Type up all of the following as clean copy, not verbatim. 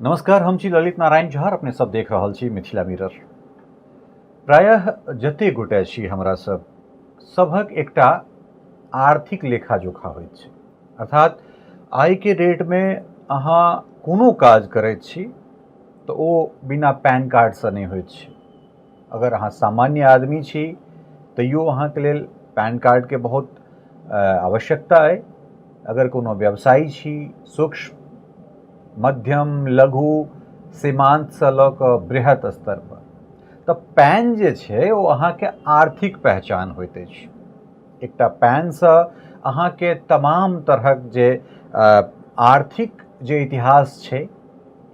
नमस्कार, हम छी ललित नारायण झा, अपने सब देख रहल छी मिथिला मिरर। प्रायः जते गोटे छी हमरा सब सभक एकटा आर्थिक लेखा जोखा होइत छै, अर्थात आइ के डेट में अहाँ कोनो काज करैत छी तऽ ओ बिना पैन कार्डसँ नहि होइत छै। अगर अहाँ सामान्य आदमी छी तैयो अहाँके लेल पैन कार्डके बहुत आवश्यकता अइ। अगर कोनो व्यवसायी छी, सूक्ष्म मध्यम लघु सीमान्तसँ लऽ कऽ बृहत स्तरपर, तऽ पैन जे छै ओ अहाँके आर्थिक पहचान होइत अछि। एकटा पैनसँ अहाँके तमाम तरहक जे आर्थिक जे इतिहास छै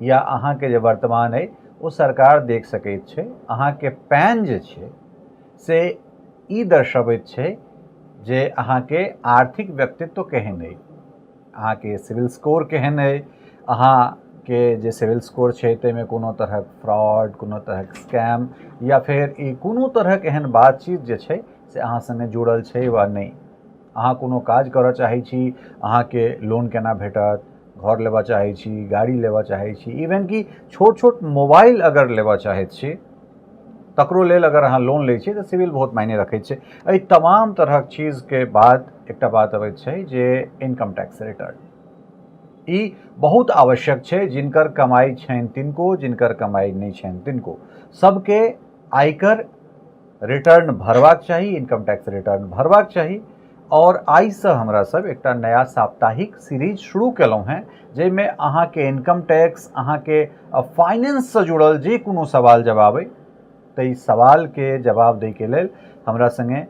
या अहाँके जे वर्तमान अइ ओ सरकार देख सकैत छै। अहाँके पैन जे छै से ई दर्शबैत छै जे अहाँके आर्थिक व्यक्तित्व केहन अइ, अहाँके सिविल स्कोर केहन अइ। अहाँके जे सिविल स्कोर छै ताहिमे कोनो तरहक फ्रॉड, कोनो तरहक स्कैम या फेर ई कोनो तरहक एहन बातचीत जे छै से अहाँ सङ्गे जुड़ल छै वा नहि। अहाँ कोनो काज करऽ चाहै छी, अहाँके लोन केना भेटत, घर लेबऽ चाहै छी, गाड़ी लेबऽ चाहै छी, इवन कि छोट छोट मोबाइल अगर लेबऽ चाहैत छी तकरो लेल अगर अहाँ लोन लै छी तऽ सिविल बहुत मायने रखै छै। एहि तमाम तरहक चीजके बाद एकटा बात अबैत छै जे इनकम टैक्स रिटर्न ई बहुत आवश्यक छै। जिनकर कमाइ छनि तिनको, जिनकर कमाइ नहि छनि तिनको, सबके आयकर रिटर्न भरबाक चाही, इनकम टैक्स रिटर्न भरबाक चाही। और आइसँ हमरा सब एकटा नया साप्ताहिक सीरीज शुरू केलहुँ हेँ जाहिमे अहाँके इनकम टैक्स, अहाँके फाइनेंससँ जुड़ल जे कोनो सवाल जवाब अइ ताहि सवालके जवाब दैके लेल हमरा सङ्गे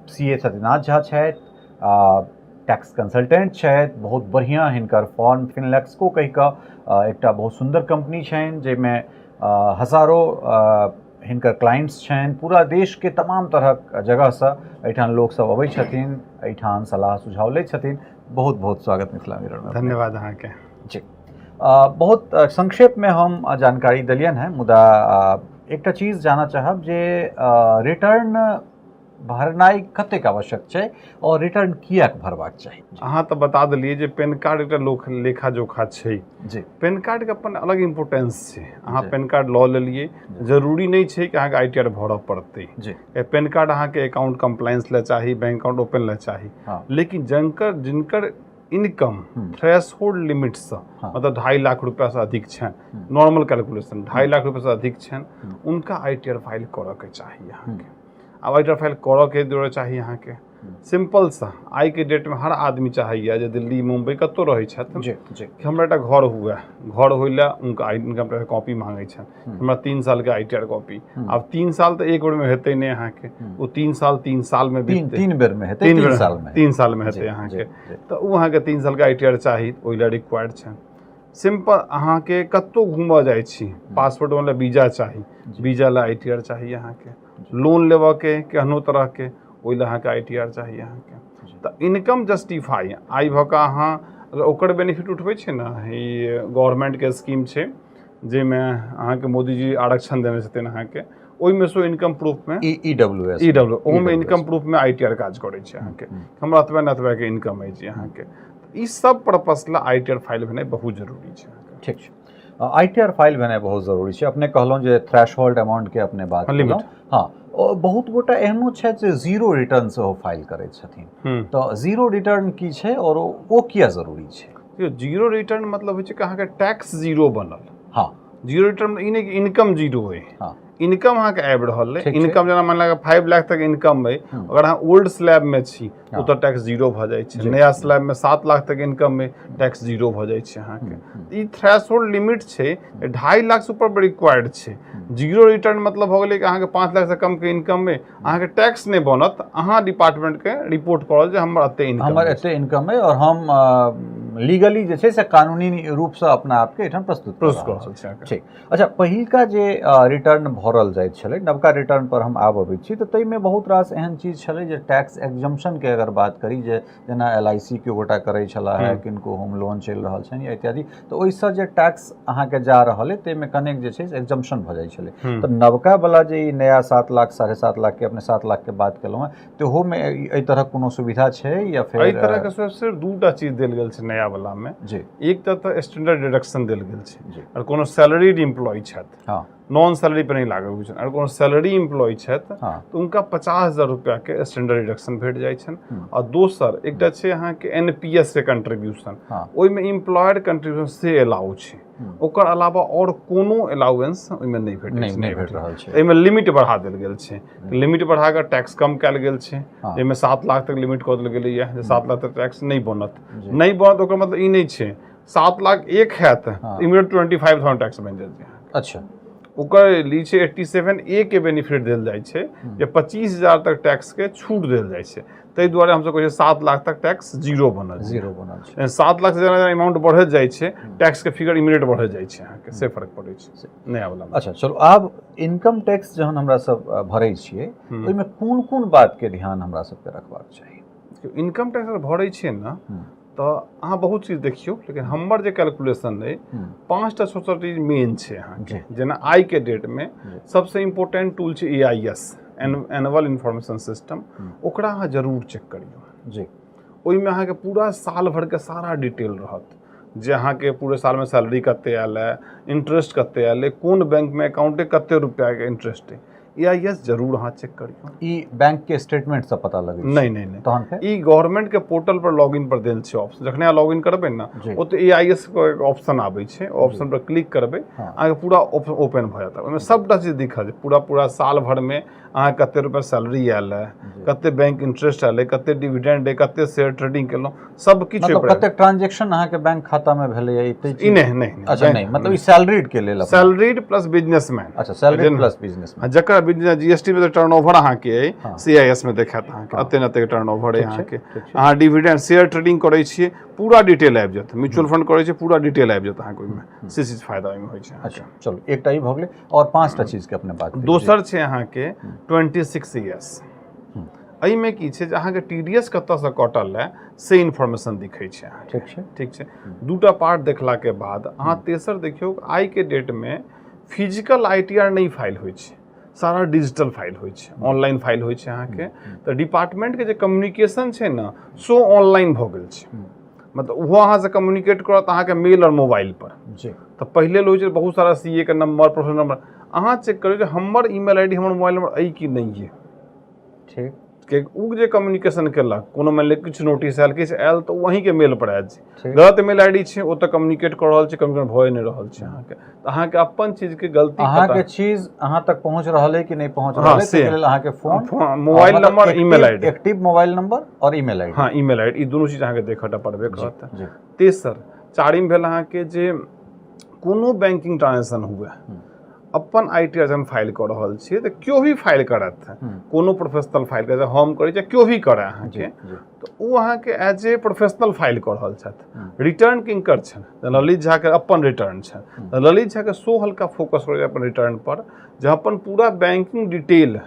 सी ए सत्यनाथ झा छथि, टैक्स कंसल्टेंट छथि। बहुत बढ़िआँ हिनकर फॉर्म फिनलेक्सको कहि कऽ एकटा बहुत सुन्दर कंपनी छनि जाहिमे हजारो हिनकर क्लाइंट्स छनि। पूरा देशके तमाम तरहक जगहसँ एहिठाम लोकसभ अबै छथिन, एहिठाम सलाह सुझाव लै छथिन। बहुत बहुत स्वागत मिथिला मिरर। धन्यवाद अहाँके। जी, बहुत संक्षेपमे हम जानकारी देलियनि हेँ, मुदा एकटा चीज जानऽ चाहब जे रिटर्न भरनाइ कतेक आवश्यक छै और रिटर्न किएक भरबाक चाही? अहाँ तऽ बता देलियै जे पेन कार्ड एकटा लोक लेखा जोखा छै। जी। पेन कार्डके अपन अलग इम्पोर्टेंस छै। अहाँ पेन कार्ड लऽ लेलियै, जरूरी नहि छै कि अहाँके I T R भरऽ पड़तै। जी। पेन कार्ड अहाँके अकाउंट कम्प्लायंस लए चाही, बैंक अकाउंट ओपन लए चाही। लेकिन जिनकर इनकम थ्रेशहोल्ड लिमिटसँ, मतलब 2.5 लाख रुपैआसँ अधिक छनि, नॉर्मल कैलकुलेशन 2.5 लाख रुपैआसँ अधिक छनि, उनका I T R file करऽके चाही अहाँके। आब I T R file करऽके दुआरे चाही अहाँके सिंपल सा, आइके डेटमे हर आदमी चाहैया जे दिल्ली मुम्बई कतहु रहै छथि जी जी कि हमरा एकटा घर हुए। घर होइ लए हुनका इनकम टैक्स कॉपी मांगै छनि, हमरा 3 सालके I T R copy. आब 3 साल तऽ एक बेरमे हेतै नहि अहाँके, ओ 3 साल 3 सालमे तीन बीततै। तीन बेर में हेतै। तीन 3 बेर साल में। 3 साल में हेतै अहाँके। तऽ ओ अहाँके 3 सालके I T R चाही, ओहि लए रिक्वायर्ड छै। सिंपल, अहाँके कतहु घूमऽ जाइ छी, पासपोर्ट वाला वीजा चाही, वीजा लए I T R चाही। अहाँके लोन लेबऽके केहनो तरहके, ओहि लए अहाँके I T R चाही अहाँके। तऽ इनकम जस्टिफाई आइ भऽ कऽ अहाँ अगर ओकर बेनिफिट उठबै छै ने, ई गवर्नमेंटके स्कीम छै जाहिमे अहाँके मोदीजी आरक्षण देने छथिन अहाँके, ओहिमे से इनकम प्रूफमे E W S. E W, ओहोमे EWS। Income प्रूफमे I T R काज करै छै अहाँके, हमरा एतबे ने एतबेके इनकम अछि अहाँके। ई सब पर्पस लए I T R file भेनाइ बहुत जरूरी छै अहाँके। ठीक छै, I T R file भेनाइ बहुत जरूरी छै। अपने कहलहुँ जे थ्रेशहोल्ड अमाउंट के अपने बात limit। केलहुँ। हँ, ओ बहुत गोटा एहनो छथि जे जीरो रिटर्न सेहो फाइल करैत छथिन। तऽ जीरो रिटर्न की छै और ओ किया जरूरी छै? देखियौ, जीरो रिटर्न मतलब होइ छै कि अहाँके टैक्स जीरो बनल। जीरो रिटर्न ई नहि कि इनकम जीरो अइ। इनकम अहाँके आबि रहल अइ। ठीक छै। इनकम जेना मानि लिअ 5 लाख तक इनकम अइ, अगर अहाँ ओल्ड स्लैबमे छी, ओतऽ टैक्स जीरो भऽ जाइ छै। नया स्लैबमे 7 लाख तक इनकम अइ, टैक्स जीरो भऽ जाइ छै अहाँके। ई थ्रेशहोल्ड लिमिट छै, 2.5 लाखसँ ऊपर रिक्वायर्ड छै। जीरो रिटर्न मतलब भऽ गेलै कि अहाँके 5 लाखसँ कमके इनकम अइ, अहाँके टैक्स नहि बनत, अहाँ डिपार्टमेंटके रिपोर्ट करल जे हमर एते इनकम। हमर एते इनकम अइ और हम लीगली जे छै से कानूनी रूपसँ अपना आपके एहिठाम प्रस्तुत कऽ प्रस्तुत रहल कऽ रहल छी अहाँके। ठीक। अच्छा, पहिलका जे रिटर्न भरल जाइत छलै, नवका रिटर्न पर हम आब अबै छी, तऽ ताहिमे बहुत रास एहन चीज छलै जे टैक्स एग्जम्पशनके अगर बात करी, जे जेना एल I C केओ गोटा करै छलाह है, किनको होम लोन चलि रहल छनि या इत्यादि, तऽ ओहिसँ जे टैक्स अहाँके जा रहल अइ ताहिमे कनेक जे छै से एग्जम्पशन भऽ जाइ छलै। तऽ नवका वाला जे ई नया 7 लाख, 7.5 लाख के, अपने 7 लाख के बात केलहुँ हेँ, तहोमे एहि तरहक कोनो सुविधा छै या एहि फेर तरहके सिर्फ दूटा चीज देल गेल छै नया वला में जी। एकटा तऽ स्टैंडर्ड डिडक्शन देल गेल छै। जी। और कोनो सैलरीड एम्प्लॉय छथि, हाँ। नॉन सैलरी पर नहीं लागू होइ छनि, अगर कोनो सैलरी एम्प्लॉय छथि हाँ। तऽ हुनका 50,000 रुपैआके स्टैंडर्ड डिडक्शन भेट जाइ छनि। हम्म। आ दोसर एकटा छै अहाँके एन पी एस के कंट्रीब्यूशन, हाँ। ओहिमे एम्प्लॉयर कंट्रीब्यूशन से अलाउ छै, हम्म। ओकर अलावा आओर कोनो अलाउंस ओहिमे नहि भेटै नहि छै। नहि भेट रहल छै। एहिमे लिमिट बढ़ा देल गेल छै, लिमिट बढ़ा कऽ टैक्स कम कयल गेल छै। हाँ। एहिमे 7 लाख तक लिमिट कऽ देल गेलैए जे 7 लाख तक टैक्स नहि बनत। जी। नहि बनत ओकर मतलब ई नहि छै 7 लाख एक हैत, हाँ। इमीडिएट 25,000 टैक्स बनि जायत। अच्छा। ओकर ली छै 87A के बेनिफिट देल जाइ छै जे 25,000 तक टैक्स के छूट देल जाइ छै। ताहि दुआरे हमसब कहै छियै 7 लाख तक टैक्स जीरो बनल, जीरो बनल छै। 7 लाख से जेना जेना अमाउंट बढ़ैत जाइ छै टैक्स के फिगर इमीडिएट बढ़ैत जाइ छै अहाँके, से फर्क पड़ै छै नया वाला। अच्छा चलू, आब इनकम टैक्स जहन हमरा सब भरै छियै ओहिमे कोन कोन बात के ध्यान हमरा सबके रखबाक चाही? इनकम टैक्स अगर भरै छियै ने तऽ अहाँ बहुत चीज देखियौ, लेकिन हमर जे कैलकुलेशन अइ 5टा 6 चीज मेन छै अहाँके। जेना आइ के डेटमे सबसँ इम्पोर्टेंट टूल छै A I S, annual information system, ओकरा अहाँ जरूर चेक करियौ। जी। ओहिमे अहाँके पूरा साल भरिके सारा डिटेल रहत जे अहाँके पूरे सालमे सैलरी कते आयल है, इंट्रेस्ट कते आयल है, कोन बैंकमे अकाउंटे कते रुपैआके इंट्रेस्ट है। ए I S जरूर अहाँ चेक करियौ। ई बैंक के स्टेटमेंट से पता लगै छै? नहि नहि नहि। तहन फेर ई गवर्नमेंट के पोर्टल पर लॉगिन पर देल छै ऑप्शन। जखने अहाँ लॉगिन करबै ने ओतऽ ए I S के एक ऑप्शन आबै छै, ऑप्शन पर क्लिक करबै हाँ। अहाँके पूरा ओपन भऽ जायत। ओहिमे सबटा चीज दिखत, पूरा पूरा साल भरिमे अहाँके कते रुपैआ सैलरी आयल है, कते बैंक इंट्रेस्ट आयल है, कते डिविडेंड है, कते शेयर ट्रेडिंग केलहुँ, सब किछु। मतलब कते ट्रांजैक्शन अहाँके बैंक खाता में भेलैए ई ई नहि नहि। अच्छा नहि, मतलब ई सैलरीड के लेल? Salaried plus businessman. अच्छा, सैलरीड प्लस बिजनेसमैन। जकर बिजनेस जीएसटी में टर्नओवर अहाँके अइ सी I S में देखायत अहाँके एते ने एते टर्नओवर अइ अहाँके। अहाँ डिविडेंड शेयर ट्रेडिंग करै छियै पूरा डिटेल आबि जायत, म्यूचुअल फंड करै छियै पूरा डिटेल आबि जायत अहाँके ओहिमे, से चीज फायदा ओहिमे होइ छै। अच्छा चलू, एकटा ई भऽ गेलै आओर 5टा चीजके अपने बात। दोसर छै अहाँके 26 एस। एहिमे की छै जे अहाँके टी डी एस कतऽसँ कटल है से इन्फॉर्मेशन दिखै छै अहाँके। ठीक छै। ठीक छै। दूटा पार्ट देखलाके बाद अहाँ तेसर देखियौ, आइके डेटमे फिजिकल I T R नहि फाइल होइ छै, सारा डिजिटल फाइल होइ छै, ऑनलाइन फाइल होइ छै अहाँके। तऽ डिपार्टमेंटके जे कम्युनिकेशन छै ने सो ऑनलाइन भऽ गेल छै, मतलब ओहो अहाँसँ कम्युनिकेट करत अहाँके मेल आओर मोबाइल पर। जी। तऽ पहिले होइ छै बहुत सारा सी ए के नंबर, प्रोफेसर नंबर, अहाँ चेक करियौ जे हमर ईमेल I D, हमर मोबाइल नंबर अइ कि नहि अइ। ठीक। कि ओ जे कम्युनिकेशन केलक, कोनो मानि लिअ किछु नोटिस आयल, किछु आयल, तऽ ओ अहीँके मेल पर आयल छै। गलत मेल I D छै, ओ तऽ कम्युनिकेट कऽ रहल छै, कम्युनिकेट भए नहि रहल छै अहाँके। तऽ अहाँके अपन चीजके गलती, अहाँके चीज अहाँ तक पहुँच रहल है कि नहि पहुँच रहल है, ताहिके लेल अहाँके phone, mobile number, email I D, active mobile number आओर ईमेल I D. हाँ, ईमेल I D, ई दुनू चीज अहाँके देखऽ पड़बे करत। तेसर चारिम भेल अहाँके जे कोनो बैंकिंग ट्रांजेक्शन हुए, अपन I T R जहन फाइल कऽ रहल छियै तऽ केओ भी फाइल करत, कोनो प्रोफेशनल फाइल करत, हम करै छी, केओ भी करय अहाँके, तऽ ओ अहाँके एज ए प्रोफेशनल फाइल कऽ रहल छथि। रिटर्न किनकर छनि? ललित झाके अपन रिटर्न छनि। तऽ ललित झाके सो हल्का फोकस करै अपन रिटर्न पर जे अपन पूरा बैंकिंग डिटेल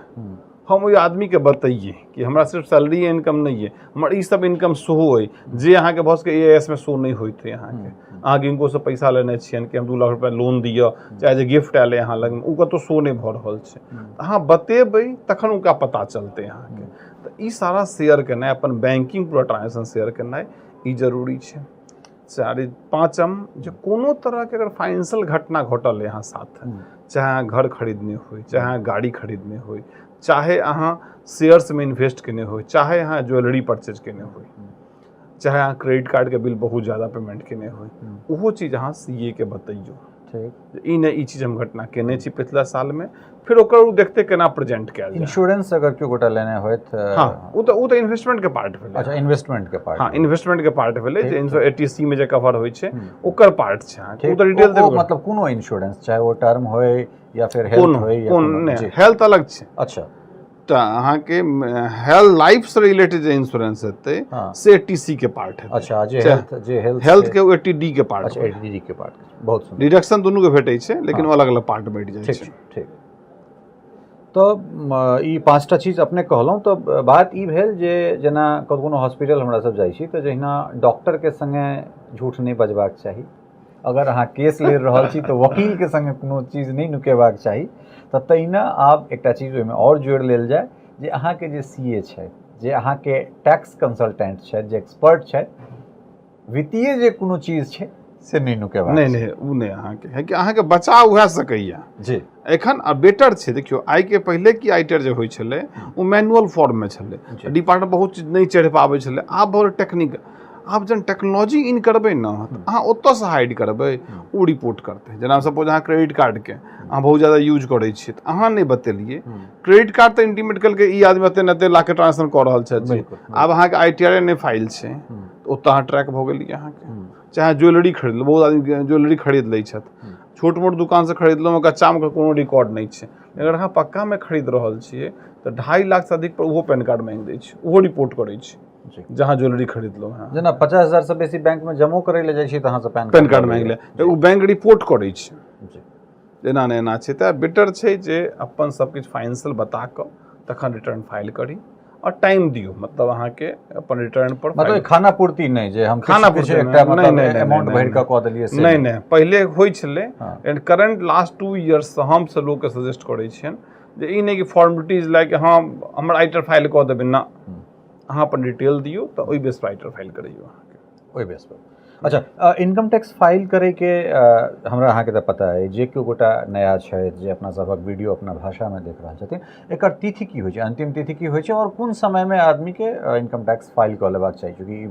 हम ओहि आदमीके बतैयै कि हमरा सिर्फ सैलरी इनकम नहि अइ, हमर ई सब इनकम सेहो अइ जे अहाँके भऽ सकैए ए I S मे शो नहि होइत होइ। अहाँके अहाँ किनको पैसा लेने छियनि कि हम 2 लाख रुपया लोन दिअ, चाहे जे गिफ्ट आयल अहाँ लगमे, ओ कतहु शो नहि भऽ रहल छै। अहाँ बतेबै तखन हुनका पता चलतै अहाँके। तऽ ई सारा शेयर केनाइ, अपन बैंकिंग पूरा ट्रांजेक्शन शेयर केनाइ, ई जरूरी छै। चारि पाँचम जे कोनो तरहके अगर फाइनेंशियल घटना घटल अइ अहाँ साथ, चाहे अहाँ घर खरीदने होइ, चाहे अहाँ गाड़ी खरीदने होइ, चाहे अहाँ शेयर्समे इन्वेस्ट केने होइ, चाहे अहाँ ज्वेलरी परचेज केने होइ, चाहे अहाँ क्रेडिट कार्डके बिल बहुत ज़्यादा पेमेंट केने होइ, ओहो चीज अहाँ सी ए के बतैयौ। ठीक। ई नहि ई चीज हम घटना केने छी पिछला सालमे, फिर ओकर ओ देखते केना प्रेजेंट कयल जाय। इंश्योरेंस अगर केओ गोटा लेने होत? हाँ, ओ तऽ इन्वेस्टमेंट के पार्ट भेलै। अच्छा, इन्वेस्टमेंट के पार्ट। हाँ, इन्वेस्टमेंट के पार्ट भेलै जे एटी सी में जे कवर होइ छै ओकर पार्ट छै अहाँके। ओ तऽ डिटेल देबे। मतलब कोनो इंश्योरेंस, चाहे वो टर्म होय या फिर हेल्थ होय या कोनो नहि, हेल्थ अलग छै। अच्छा। तऽ अहाँके हेल्थ लाइफ से रिलेटेड जे इंश्योरेंस हेतै से एटी सी के पार्ट हेतै। अच्छा, जे हेल्थ, जे हेल्थ हेल्थ के एटी डी के पार्ट। अच्छा, एटी डी के पार्ट, बहुत सुंदर। डिडक्शन दुनू के भेटै छै, लेकिन अलग अलग पार्ट बैठ जाइ छै। ठीक। तऽ ई 5टा चीज अपने कहलहुँ। तऽ बात ई भेल जे जेना कोनो हॉस्पिटल हमरा सब जाइ छी तऽ जहिना डॉक्टरके संगे झूठ नहि बजबाक चाही, अगर अहाँ केस लड़ि रहल छी तऽ वकीलके संगे कोनो चीज नहि नुकेबाक चाही, तऽ तहिना आब एकटा चीज ओहिमे आओर जोड़ि लेल जाय जे अहाँके जे सी ए छथि, जे अहाँके टैक्स कंसल्टेंट छथि, जे एक्सपर्ट छथि, वित्तीय जे कोनो चीज छै से नहि नुकेबाक। नहि नहि, ओ नहि अहाँके है कि अहाँके बचा उएह सकैया जी। एखन आ बेटर छै। देखियौ, आइके पहिले की आईटीआर जे होइ छलै ओ मैनुअल फॉर्ममे छलै, डिपार्टमेंट बहुत चीज नहि चढ़ि पाबै छलै। आब भऽ टेक्निक, आब जहन टेक्नोलॉजी इन करबै ने तऽ अहाँ ओतऽसँ हाइड करबै, ओ रिपोर्ट करतै। जेना सपोज अहाँ क्रेडिट कार्डके अहाँ बहुत ज्यादा यूज करै छियै तऽ अहाँ नहि बतेलियै, क्रेडिट कार्ड तऽ इंटीमेट केलकै ई आदमी एते ने एते लाखके ट्रांजेक्शन कऽ रहल छथि। आब अहाँके आईटीआर नहि फाइल छै तऽ ओतऽ अहाँ ट्रैक भऽ गेलियै। अहाँके चाहे ज्वेलरी खरीद लू, बहुत आदमी ज्वेलरी खरीद लै छथि, छोट मोट दोकानसँ खरीदलहुँ, कच्चामे कोनो रिकॉर्ड नहि छै। अगर अहाँ पक्कामे खरीद रहल छियै तऽ 2.5 लाखसँ अधिक पर ओहो पैन कार्ड माँगि दै छै, ओहो रिपोर्ट करै छै जहाँ ज्वेलरी खरीदलहुँ हँ। जेना 50,000 से बेसी बैंक में जमो करै लए जाइ छी तऽ अहाँसँ पैन कार्ड माँगि ले, तऽ ओ बैंक रिपोर्ट करै छै एना नहि एना छै। तऽ बेटर छै जे अपन सब किछु फाइनेंशियल बता कऽ तखन रिटर्न फाइल करी आओर टाइम दियौ, मतलब अहाँके अपन रिटर्न पर मतलब खाना पूर्ति नहि जे हम खाना पूर्ति एकटा मतलब अमाउंट भरि कऽ कऽ देलियै से नहि। नहि, पहिले होइ छलै एंड करंट लास्ट 2 इयर्स से हम सब लोकके सजेस्ट करै छियनि जे ई नहि कि फॉर्मेलिटीज लाइक हँ हमर आईटीआर फाइल कऽ देबै ना, अहाँ अपन डिटेल दियौ तऽ ओहि बेस पर आईटीआर फाइल करैयौ अहाँके ओहि बेस पर। अच्छा, इनकम टैक्स फाइल करैके हमरा अहाँके तऽ पता अइ, जे केओ गोटा नया छथि जे अपना सभक वीडियो अपना भाषामे देख रहल छथिन, एकर तिथि की होइ छै, अन्तिम तिथि की होइ छै आओर कोन समयमे आदमीके इनकम टैक्स फाइल कऽ लेबाक चाही? चूँकि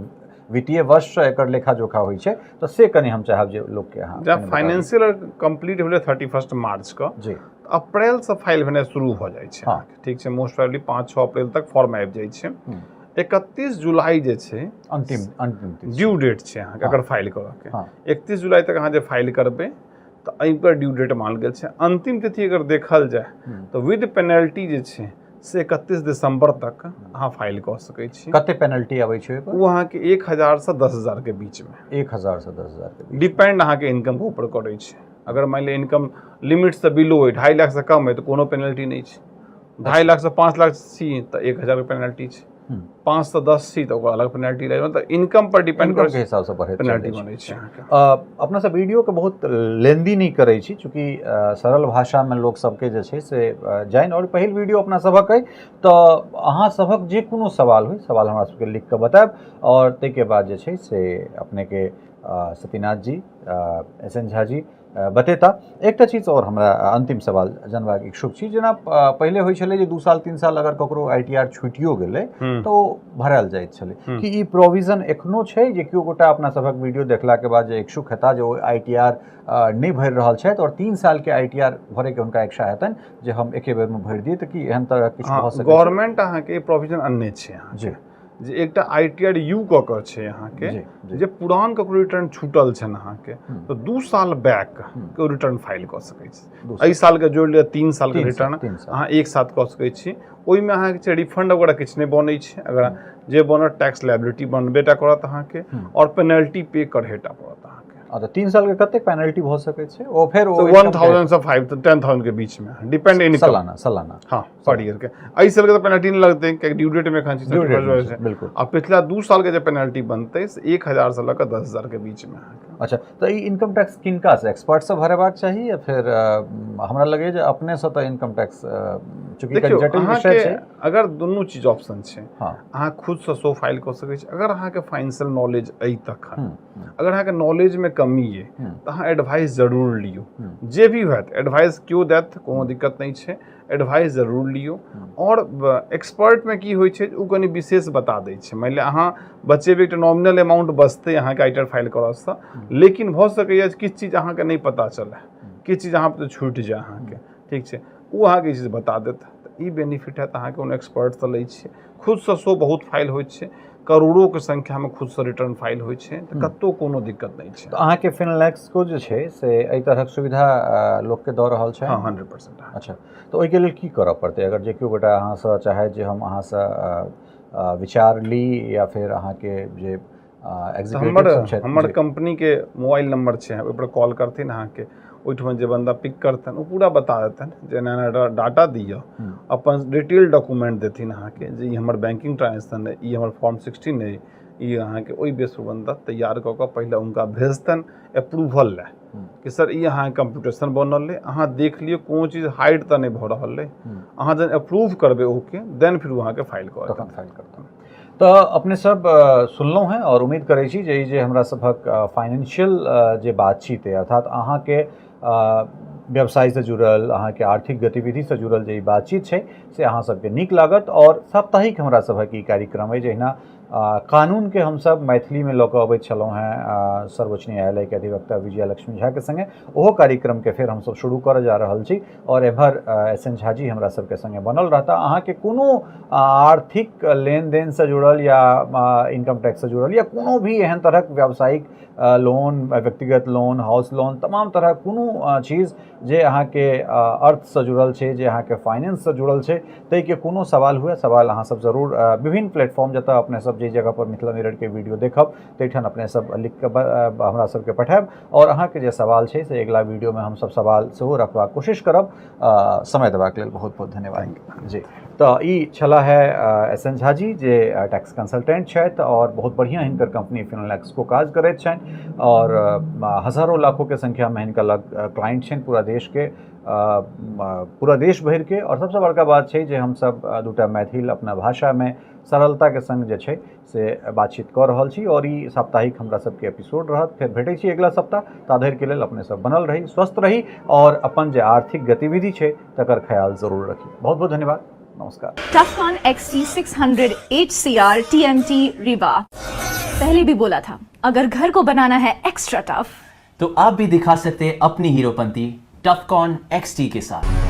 वित्तीय वर्षसँ एकर लेखा जोखा होइ छै तऽ से कनि हम चाहब जे लोकके अहाँ जब फाइनेंशियल कम्प्लीट भेलै 31 मार्च के जी, अप्रैलसँ फाइल भेनाइ शुरू भऽ जाइ छै। ठीक छै, मोस्ट प्रोबेबली 5-6 अप्रैल तक फॉर्म आबि जाइ छै। 31 जुलाई जे छै अंतिम ड्यू डेट छै अहाँके अगर फाइल करऽके। 31 जुलाई तक अहाँ जे फाइल करबै तऽ एहिपर ड्यू डेट मानल गेल छै। अंतिम तिथि अगर देखल जाय तऽ विद पेनल्टी जे छै से 31 दिसंबर तक अहाँ फाइल कऽ सकै छी। कते पेनल्टी अबै छै ओहिपर? ओ अहाँके 1000 से 10,000 के बीचमे। 1000 से 10,000 के बीच। डिपेंड अहाँके इनकम के ऊपर करै छै। अगर मानि लिअ इनकम लिमिटसँ बिलो अइ, 2.5 लाखसँ कम अइ तऽ कोनो पेनल्टी नहि छै। 2.5 लाखसँ 5 लाख छी तऽ 1000 के पेनल्टी छै, 5 से 10 छी तऽ ओकर अलग पेनल्टी रहै, मतलब इनकम पर डिपेंड करै के हिसाबसँ बढ़ैत पेनल्टी बनै छै अहाँके। अपना सब वीडियोके बहुत लेंदी नहि करै छी, चूँकि सरल भाषामे लोक सबके जे छै से जानि, आओर पहिल वीडियो अपना सभक अइ तऽ अहाँ सभक जे कोनो सवाल होइ, सवाल हमरा सबके लिख कऽ बतायब आओर ताहिके बाद जे छै से अपनेके सतीनाथ जी, एस एन झा जी बतेता। एकटा चीज आओर हमरा अंतिम सवाल जानबाक इच्छुक छी, जेना पहिले होइ छलै जे 2 साल 3 साल अगर ककरो आईटीआर छुटियो गेलै तऽ ओ भरायल जाइत छलै, कि ई प्रोविजन एखनो छै जे केओ गोटा अपना सभक वीडियो देखलाके बाद जे इच्छुक हेता जे ओ आईटीआर नहि भरि रहल छथि और 3 साल के आईटीआर भरैके हुनका इच्छा हेतनि जे हम एके बेरमे भरि दियै, तऽ की एहन तरह किछु भऽ सकै? गवर्नमेंट अहाँके प्रोविजन अनने छै जी, जे एकटा आईटीआर यू कऽ कऽ छै अहाँके, जे पुरान ककरो रिटर्न छूटल छनि अहाँके तऽ 2 साल बैक के रिटर्न फाइल कऽ सकै छी। एहि सालके जोड़ि लिअ 3 सालके रिटर्न अहाँ एक साथ कऽ सकै छी। ओहिमे अहाँके छै रिफंड वगैरह किछु नहि बनै छै, अगर जे बनत टैक्स लाइबिलिटी बनबे टा करत अहाँके और पेनल्टी पे करहेटा पड़त अहाँके। तऽ 3 साल के कतेक पेनल्टी भऽ सकै छै? ओ फेर 1000 से 5 10,000 के बीच में डिपेंड इनकम सालाना सालाना हाँ पर ईयर के। एहि साल के तऽ पेनल्टी नहि लगतै कियाकि ड्यू डेट में एखन छै। बिल्कुल। आ पिछला 2 साल के जे पेनल्टी बनतै से 1000 से लऽ कऽ 10,000 के बीच में अहाँके। अच्छा, तऽ ई इनकम टैक्स किनका से, एक्सपर्ट से भरेबाक चाही या फिर हमरा लगैए जे अपने से तऽ इनकम टैक्स चूँकि जटिल विषय छै। अगर दुनू चीज ऑप्शन छै, हाँ अहाँ खुद से सो फाइल कऽ सकै छी अगर अहाँके फाइनेंशियल नॉलेज अइ तखन। अगर अहाँके नॉलेजमे कमी अइ तऽ अहाँ एडवाइस जरूर लियौ, जे भी होयत एडवाइस केओ देत कोनो दिक्कत नहि छै, एडवाइस जरूर लियौ। आओर एक्सपर्टमे की होइ छै ओ कनि विशेष बता दै छै। मानि लिअ अहाँ बचेबै एकटा नॉमिनल अमाउंट बचतै अहाँके आईटीआर फाइल करऽसँ, लेकिन भऽ सकैए किछु चीज अहाँके नहि पता चलए, किछु चीज अहाँ छूटि जाय अहाँके, ठीक छै, ओ अहाँके ई चीज बता देत। तऽ ई बेनिफिट हैत अहाँके कोनो एक्सपर्टसँ लै छियै। खुदसँ सो बहुत फाइल होइ छै, करोड़ोके संख्यामे खुदसँ रिटर्न फाइल होइ छै, तऽ कतहु कोनो दिक्कत नहि छै। तऽ अहाँके फिनलैक्सको जे छै से एहि तरहक सुविधा लोकके दऽ रहल छै? हँ, 100%। अच्छा, तऽ ओहिके लेल की करऽ पड़तै अगर जे केओ गोटा अहाँसँ चाहै जे हम अहाँसँ विचार ली या फेर अहाँके जे हमर कंपनीके मोबाइल नंबर छै ओहिपर कॉल करथिन अहाँके, ओहिठमा जे बन्दा पिक करतनि ओ पूरा बता देतनि जे एना एना डाटा दिअ, अपन डिटेल डॉक्यूमेंट देथिन अहाँके जे ई हमर बैंकिंग ट्रांजेक्शन अइ, ई हमर फॉर्म 16 अइ, ई अहाँके ओहि बेस पर बन्दा तैयार कऽ कऽ पहिले हुनका भेजतनि अप्रूवल लए कि सर ई अहाँके कम्प्यूटेशन बनल अइ, अहाँ देख लियौ कोनो चीज हाइड तऽ नहि भऽ रहल अइ, अहाँ जहन अप्रूव करबै ओके देन फिर ओ अहाँके फाइल कऽ तखन फाइल करतनि। तऽ अपने सब सुनलहुँ हेँ आओर उम्मीद करै छी जे ई जे हमरा सभक फाइनेंशियल जे बातचीत अइ, अर्थात अहाँके व्यवसायसँ जुड़ल, अहाँके आर्थिक गतिविधिसँ जुड़ल जे ई बातचीत छै से अहाँ सबके नीक लागत। आओर साप्ताहिक हमरा सभक ई कार्यक्रम अइ, जहिना कानूनके हमसब मैथिलीमे लऽ कऽ अबैत छलहुँ हेँ सर्वोच्च न्यायालयके अधिवक्ता विजया लक्ष्मी झाके सङ्गे, ओहो कार्यक्रमके फेर हमसब शुरू करऽ जा रहल छी। आओर एम्हर एस एन झाजी हमरा सबके सङ्गे बनल रहता। अहाँके कोनो आर्थिक लेनदेनसँ जुड़ल या इनकम टैक्ससँ जुड़ल या कोनो भी एहन तरहक व्यावसायिक लोन, व्यक्तिगत लोन, हाउस लोन, तमाम तरहक कोनो चीज जे अहाँके अर्थसँ जुड़ल छै, जे अहाँके फाइनेंससँ जुड़ल छै, ताहिके कोनो सवाल हुए, सवाल अहाँ सब जरूर विभिन्न प्लेटफॉर्म जतऽ अपने सब जे जगह पर मिथिला मिररके वीडियो देखब ताहिठाम अपने सब लिख कऽ हमरा सबके पठायब और अहाँके जे सवाल छै से अगिला वीडियोमे हमसब सवाल सेहो रखबाक कोशिश करब। समय देबाक लेल बहुत बहुत धन्यवाद जी। तऽ ई छला है एस एन झाजी जे टैक्स कंसल्टेंट छथि और बहुत बढ़िया हिनकर कंपनी फिनोलेक्सको काज करैत छनि और हजारों लाखों के संख्या में हिनका लग क्लाइंट छनि पूरा देश के, पूरा देश भरि के। और सबसे बड़का बात छै जे हमसब दूटा मैथिल अपना भाषा में सरलता के संग जे छै से बातचीत कऽ रहल छी और ई साप्ताहिक हमरा सबके एपिसोड रहत। फेर भेटै छी अगिला सप्ताह, ता धरि के लेल अपने सब बनल रही, स्वस्थ रही और अपन जे आर्थिक गतिविधि छै तकर ख्याल जरूर रखी। बहुत बहुत धन्यवाद, नमस्कार। Tufcon XT600 HCR TMT Rewa। पहले भी बोला था, अगर घर को बनाना है एक्स्ट्रा टफ तो आप भी दिखा सकते हैं अपनी हीरोपंती टफकॉन XT के साथ।